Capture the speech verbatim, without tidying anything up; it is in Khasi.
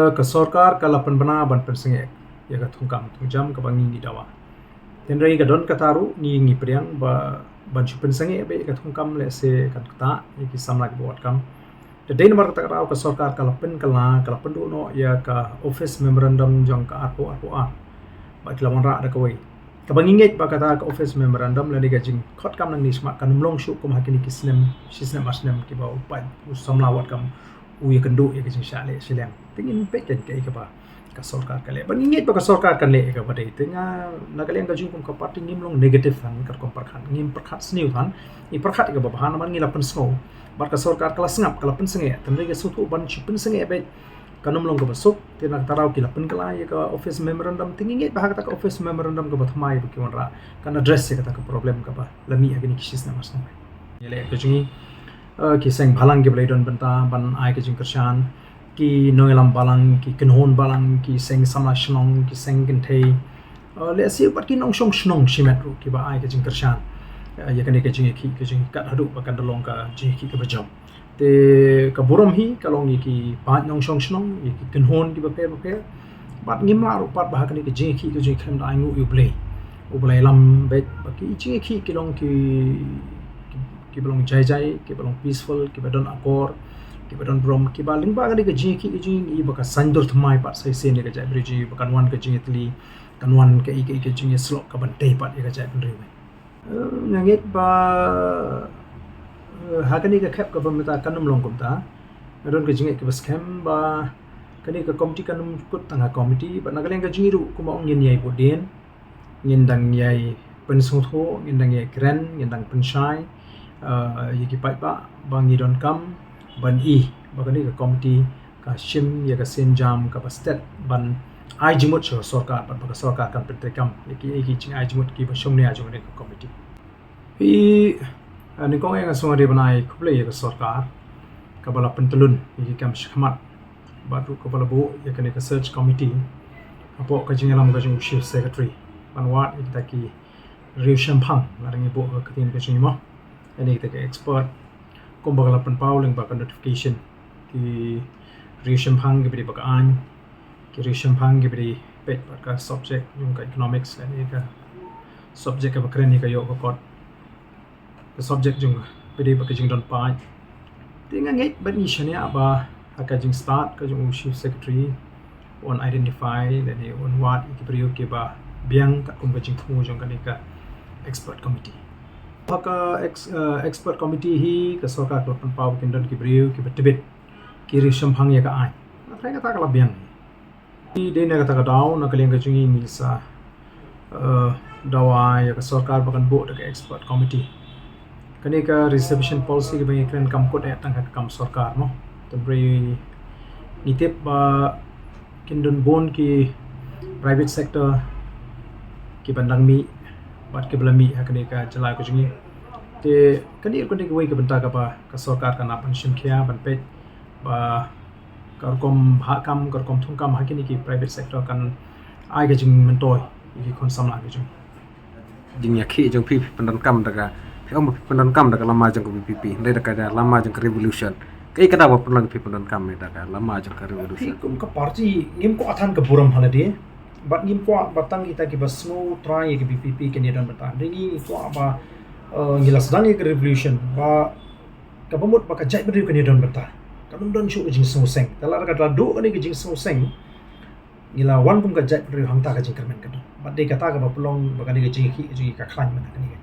Ka sorkar ka la pynbna ban pynsangeh ïa ka thungkam thungjam kaba ngi ngi dawa. Hynrei ka don kata ruh ngi ngi pdiang ba ban shu pynsangeh beit ïa ka thungkam lehse kan ktah ïa ki samla kiba wad kam. Te dei namar kata ka daw ka sorkar ka la pynkylla, ka la pynduh noh ïa ka office memorandum jong ka arphew arphew ar. Bad ki la wanrah da kawei. Kaba ngi ngeit ba kata ka office memorandum lane ka jingkhot kam nangne shakhmat kan ym long shuh kum ha kine ki snem, shi snem ar snem kiba u paid u samla wad kam u ïakynduh ïa ka jingshah leh shiliang. Te ngin peit kein kaei kaba ka sorkar ka leh. Bad ngi ngeit ba ka sorkar kan leh ïa kaba dei. Te nga na ka liang ka jong kum ka party ngim long negative than, katkum pyrkhat, ngim pyrkhat sniew than. Ngi pyrkhat ïa kaba bha namar ngi la pynsngew. Bad ka sorkar ka la sngap, ka la pynsangeh. Te hynrei ka sngewthuh ban shu pynsangeh beit kan ym long kaba suk. Te na kata daw ki la pynkylla ïa ka office memorandum. Te ngi ngeit ba ha kata ka office memorandum kaba thymmai ba ki wanrah kan address ïa kata ka problem kaba la mih ha kine ki shi snem ar snem. Ïa leh ka jong ngi, eh, ki seng bhalang kiba la don bynta ban ai ka jingkyrshan, ki nongïalam balang, ki kynhun balang, ki seng samla shnong, ki seng kynthei, eh, lehse pat ki nongshong shnong shimet ruh kiba ai ka jingkyrshan, eh, ïa kane ka jingïakhih ka jong ngi kat haduh ba kan da long ka jingïakhih kaba jop. Te ka burom hi ka long ïa ki paid nongshong shnong, ïa ki kynhun kiba pher ba pher. Bad ngim lah ruh pat ba ha kane ka jingïakhih ka jong ngi khlem da ainguh ïa U Blei uba la ïalam beit ba ki jingïakhih ki long ki, ki, kiba long jai jai, kiba long peaceful, kiba don akor, kiba don burom, kiba lyngba kane ka jingïakhih ka jong ngi ba ka saiñdur thymmai pat sa shisien ïa ka jaitbynriew jong ngi ba kan wan ka jingïatylli, kan wan kaei kaei ka jingïasyllok kaban tei pat ïa ka jaitbynriew. Eh, nga ngeit ba, eh, ha kane ka khep kaba mynta kan ym long kumta. Nga don ka jingngeit kaba skhem ba kane ka komiti kan ym kut tang ha komiti, bad na ka liang ka jong ngi ruh kumba ong ngin ïai bud dien, ngin dang ïai pynsngewthuh, ngin dang ïai kren, ngin dang pynshai, eh, ïa ki paidbah ba ngi donkam ban i ba kane ka komiti ka shim ïa ka sienjam kaba stet ban ai jingmut sha ka sorkar bad ba ka sorkar kan pyntreikam ïa ki, ïa ki jingai jingmut kiba shongnia jong kane ka komiti. Phi, eh, nyngkong eh nga sngewdei ban ai khublei ïa ka sorkar kaba la pyntyllun ïa ki kam shakhmat bad ruh kaba la buh ïa kane ka search committee hapoh ka jingïalam ka jong u Chief Secretary ban wad ïa kita ki riew shemphang, la dang ïa buh ka ktien ka jong ngi mo. Ïa kita ki expert kumba ka la pynpaw lyngba ka notification, ki riew shemphang kiba dei ba ka aiñ, ki riew shemphang kiba dei peit bad ka subject jong ka economics lane ka subject kaba kren ïa ka ïoh ka kot, ka subject jong ka ba dei bad ka jingdon paid. Te nga ngeit bad ngi shaniah ba ha ka jingstad ka jong u Chief Secretary un identify lane un wad ïa ki briew kiba biang katkum ka jingthmu jong kane ka expert committee. Ha ka ex-, eh, expert committee hi ka sorkar ka la pynpaw ba kin don ki briew kiba tbit ki riew shemphang ïa ka aiñ. Nga tharai kata ka la biang. Dei na kata ka daw na ka liang ka jong ngi ngi sa, eh, dawa ïa ka sorkar ba kan buh da ka expert committee. Kane ka reservation policy kaba ngi kren kam kut eh tang ha ka kam sorkar mo. Te hynrei ngi tip ba kin don bun ki private sector kiban dang mih bad kiba la mih ha kane ka jylla ka jong ngi. Te kane ruh ka dei kawei ka bynta kaba ka sorkar kan nang ban shim khia ban peit ba ka rukom bhah kam, ka rukom thung kam ha kine ki private sector kan ai ka jingmyntoi ïa ki khun samla ka jong ngi. Jingïakhih jong phi, phi pyndonkam da ka, phi ong ba phi pyndonkam da ka lama jong ka V P P, hynrei da ka lama jong ka revolution. Kaei ka daw ba pynlong phi pyndonkam da ka lama jong ka revolution? Phi kum ka party ngim kwah than ka burom ha lade bad ngim kwah ba tang kita kiba sngewthuh ïa ka V P P kin ïadon bynta. Hynrei ngi kwah ba, eh, ngi la sdang ïa ka revolution ba kaba mut ba ka jaitbynriew kan ïadon bynta. Kan ym don shuh ka jingsngewseng. Te lada ka la duh kane ka jingsngewseng, ngi la wan kum ka jaitbynriew hangta ka jingkyrmen ka don. Bad dei kata kaba pynlong ba kane ka jingïakhih ka jong ngi ka khlaiñ mynta kane ka.